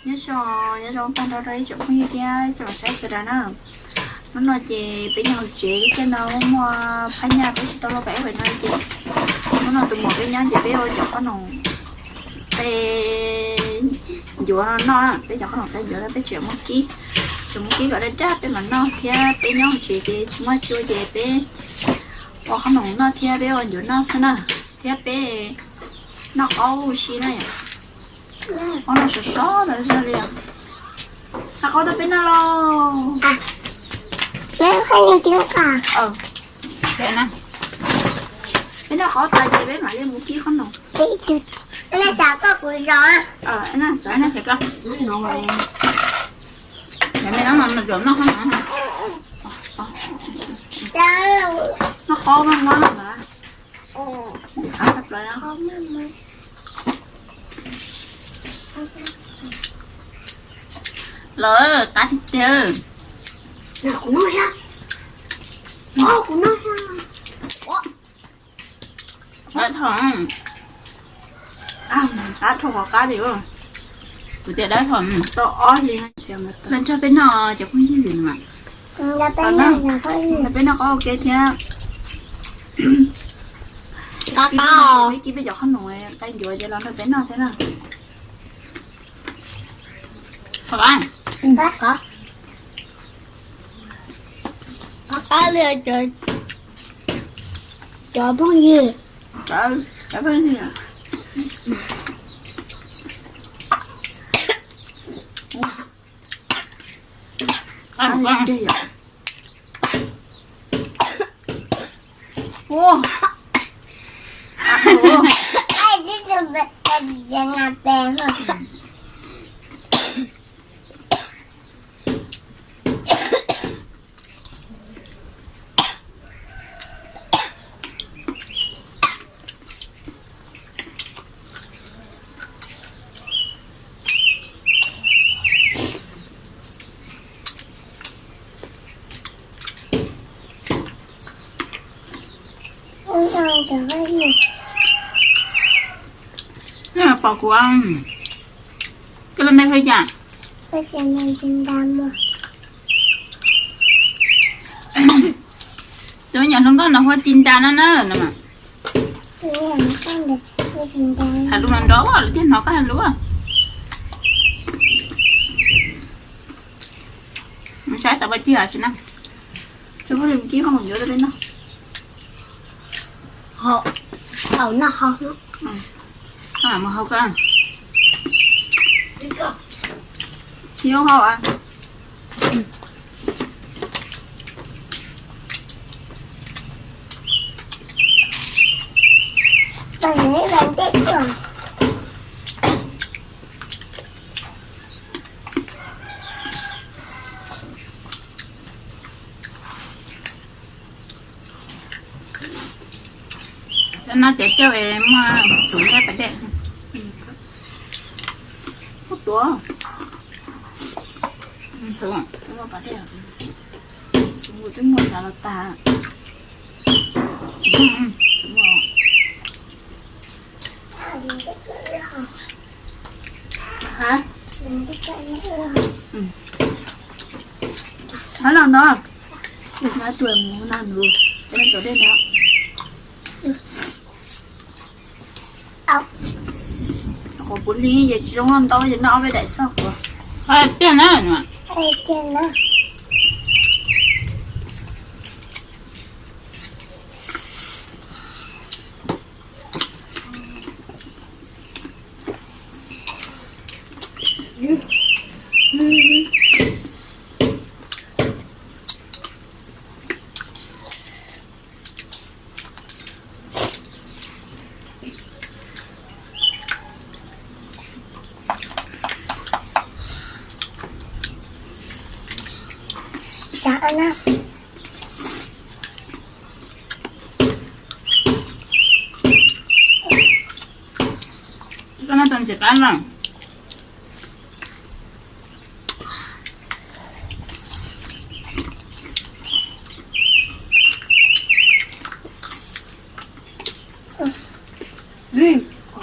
Nyob zoo, nyob zoo tag nrho rau ib tsoom phooj ywg thiab tsoom saib sawv daws na. Hnub no ces peb nyob hauv tsev, lub caij no muaj phab nyaj peb tsis tau los pem ub pem no ces hnub no tus muam peb nyob ces peb ua cov qhob noom qe ncuav noj. Peb cov qhob noom qe ncuav no peb tseem muab kib, tseem muab kib kom daj daj peb mam noj thiab. Peb nyob hauv tsev ces tsis muaj tsis ua ces peb ua qhob noom noj thiab peb ua ncuav noj xwb na. Thiab peb noj qaub ua si na yom. Qaub no sov sov ntawd zog li os. Noj qaub tau peb noj lauj. Peb noj qaub tas ces peb mam li mus kib qhob noom. Noj qaub maj mab no mas. Lawv qab tiag tiag. Dawb tho, qab dhau qhov qab li. Kuv tias dawb tho. Tau ob li. Los nrog peb noj cov phooj ywg mas. Peb noj qaub ua ke thiab. Peb kib peb cov qhob noom qe ncuav ces los nrog peb noj thiab na. Qab li cov phooj ywg. Pom kuv, koj lub npe hu li cas? Tus me nyuam hluas nkauj no hu ua Ti Nra no na. Hais lus no nrov lawv thiaj hnov koj hais lus. Saib tau pab cig si na. Tso koj li mus kib qhob noom ncuav rau peb noj. Haus no haus. Mus haus koj. Kib haus a. Xav noj cov cauj es muaj tus nyob pas dej. Tuav. Twb muaj xav los tag. Hab los ntawd, tus mus na nws, cov dej ntawd. Qhuav puv hli ces tsis zoo noj ntau ces noj ob peb daim xwb qhuav. Tiag na. Koj noj tau ntxim qab los.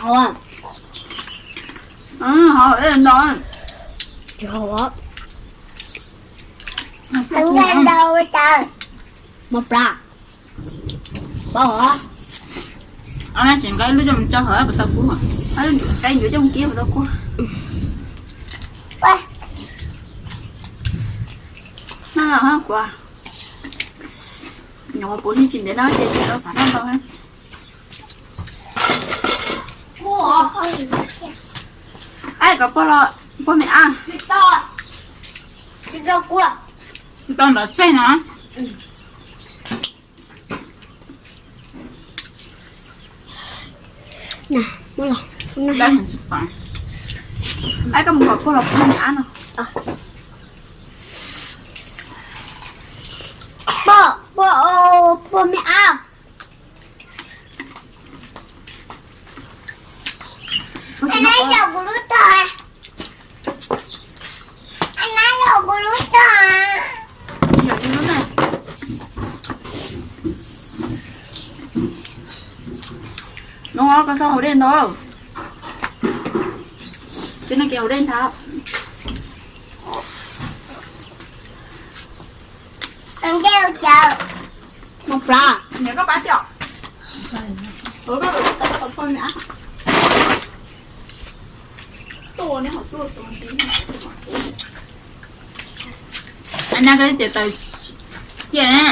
Haus, haus ntau. Ntau tas. Mos plas. Pom os. Tsis nqa ib lub coj mus tso hauv puas tau kub? Nqa ib lub coj mus kib puas tau kub? No kuv nyuam qhuav puv hli tsis ntev no ces tsis tau xav noj ntau. Aib, kov pog los pog me ab. Tsis tau ntov txej no. Aib, koj mus kov pog los pog me ab no. Pog, pog, pog me ab. Nab yog kuv lub tog. Nab yog kuv lub tog. No koj txhob haus dej ntau. Ces no ces haus dej ntau. Mos plas. Nab koj tes taw ciaj na.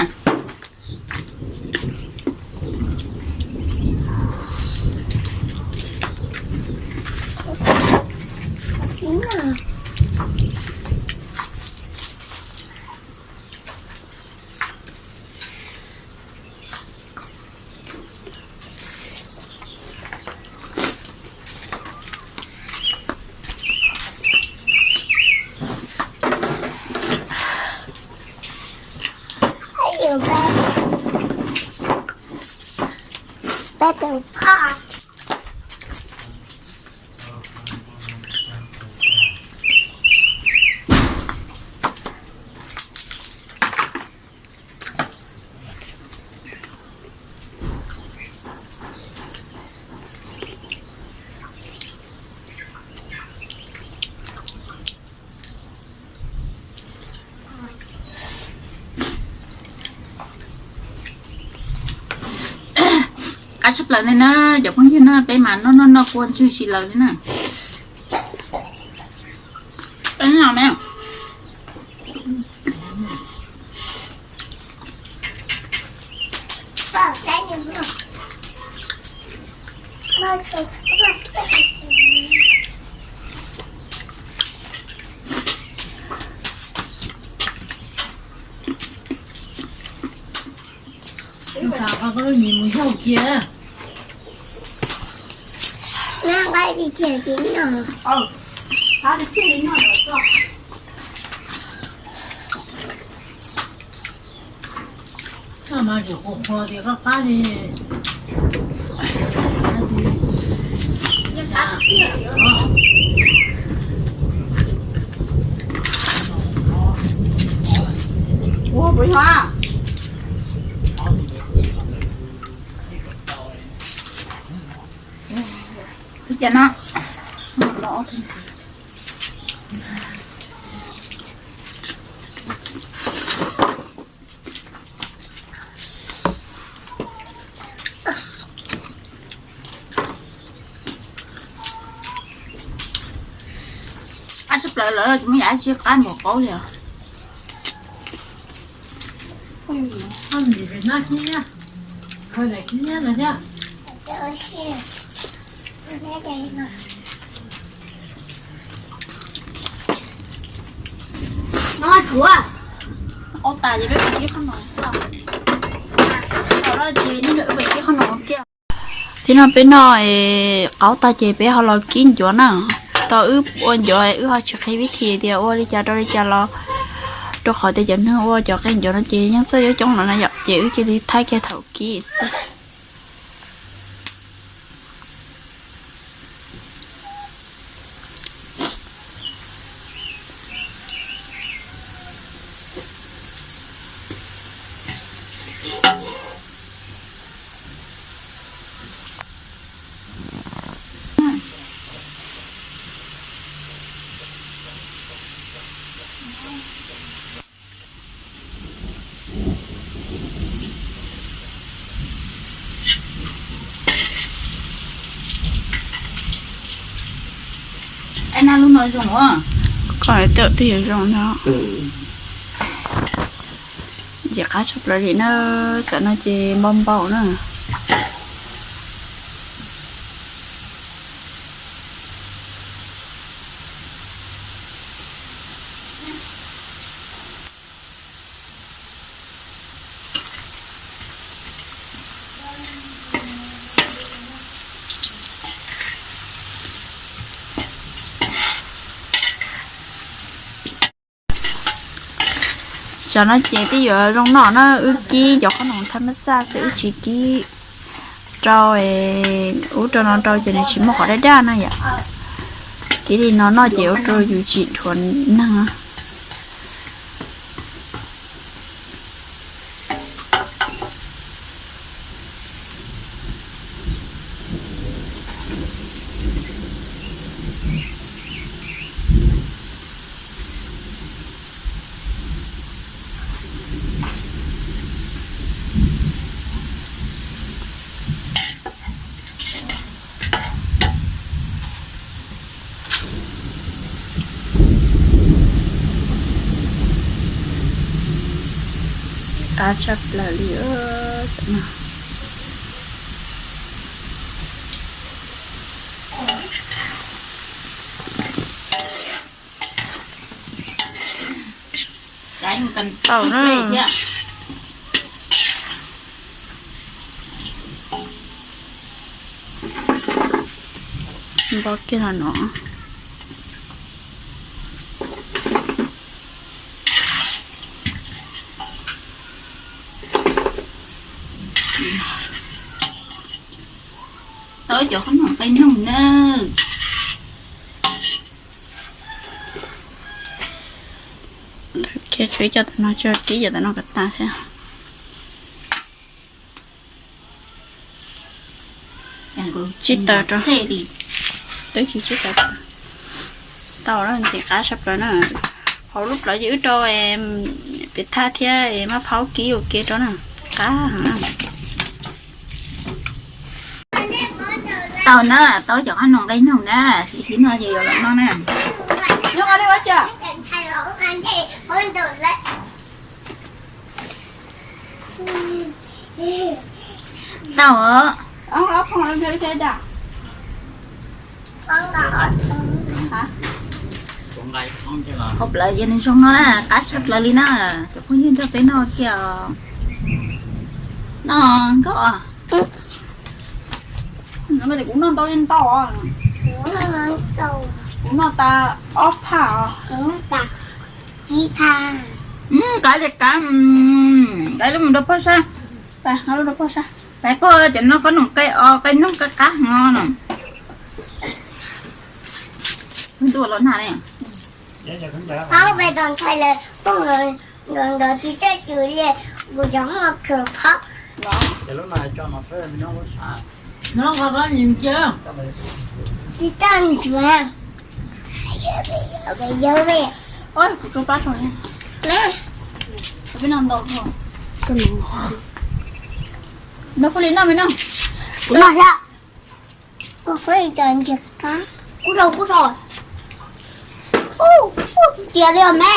Qab tshaj plaws li na, cov phooj ywg na, peb mas noj noj noj kua ntswg tsis lawm li na. Koj lub nyuam mus yaug kiag. Koj mas tseem qhuas qhuas tias koj qab li. Ua puas yog? Ua cas no? Qab tshaj plaws lawm, tsis muaj yam dab tsi qab npaum qaub li os. No tsuav. Ua tas ces peb mus kib qhob noom xwb. Thaum no ces nej nrog wb mus kib qhob noom kiag. Thiab no peb noj qaub tag ces peb ho los kib ncuav na. Tau wb ua ncuav wb ho tsis qhia vib thi tias ua li cas rau li cas los, rau qhov tias cov neeg ua cov qe ncuav no ces yeej txawj coob coob lawm na yom, ces wb cia li thaij kiag thaum kib xwb. Zoo, koj tej twb yuav zoo no. Ntxim qab tshaj plaws li na, tam no ces npau npau na. Tam no ces twb yuav zoo noj na, wb kib cov qhob noom thaj mab xaj xwb, wb tsis kib rau, ub rau no rau ces nws tsis muaj qhov daj daj na yom. Kib li no noj ces ua rau yus tsis dhuav neeg. Qab tshaj plaws li. Tau na. Npo kiag los no. Tau cov qhob noom qe noog na. Ces tshuav ib co tam no tso, kib cov tam no kom tas thiab. Tsib taws rau. Twb tsis tsib taws. Tau na, ntxim qab tshaj plaws na. Hauv lub plawv ces wb rau pem thaj thiab maj phaub kib ua ke rau na. Qab heev na. Tau na, tau cov qhob noom qe noog na, ib hnub no ces yuav los noj na. Tau. Hauv plawv ces nws zoo no na, qab tshaj plaws li na. Cov phooj ywg nrog peb noj kiag os. Noj nkauj os. Kuv noj ntau li ntau os. Kuv noj tas ob phaj os. Qab li qab, qab lub mus rau pog sab. Pais koj cov no qhob noom qe os, qe noog qab qab heev no. Ntuj los nag ne. Ob peb tau ntshai lawm, phooj ywg, nkawd tsis txawj cws li, kuv cov muaj khwv qhob. Tsis txawj ntsuav. Yog, yog, yog. Noj phooj ywg noj me noj. Kuv noj thiab. Kuv rau, kuv rau. Ub, ub, tsis tias li os me.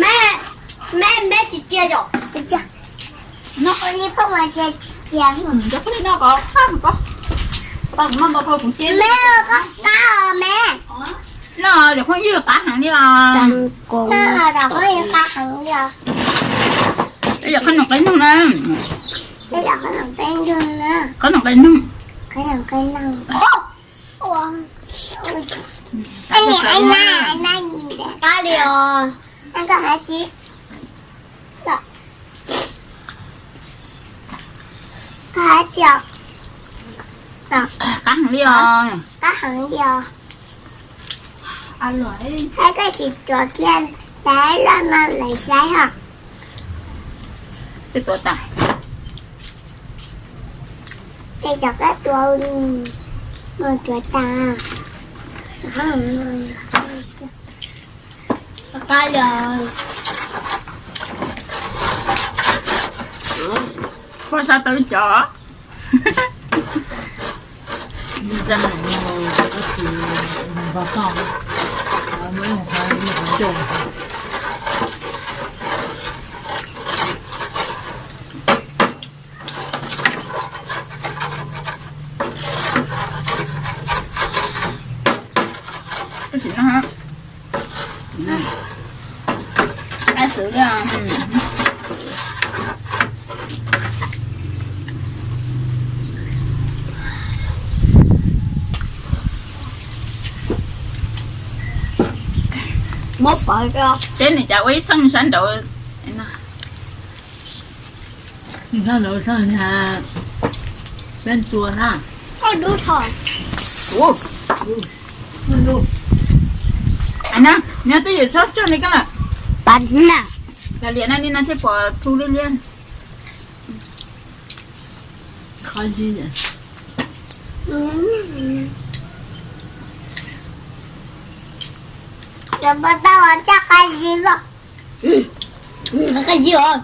Me, me, me tsis tias yom. Noj li phooj ywg tsis tias. Cov phooj ywg noj kom qab, tau kuv noj ntau dhau kuv ces me, koj qab os me. Noj cov phooj ywg qab heev li os. Noj cov phooj ywg qab heev li os. Cov qhob noom qe noog na. Qhob noom qe noog. Qab li os. Qab heev li os. Qab heev li os. Koj tsis tuav kiag, laj no lawv saib os. Twb tuav tas. Es cov koj tuav, mus tuav tas. Qab li os. Pog sab tau ib co. Peb nws cas ua ib txheej sab nraud. Peb tua na. Nyob twj ywm txhob tso li koj lawm. Kav liam na, li no thiaj pom rhu liab liab. Cov paj tauj coj qab zib os. Qab zib os.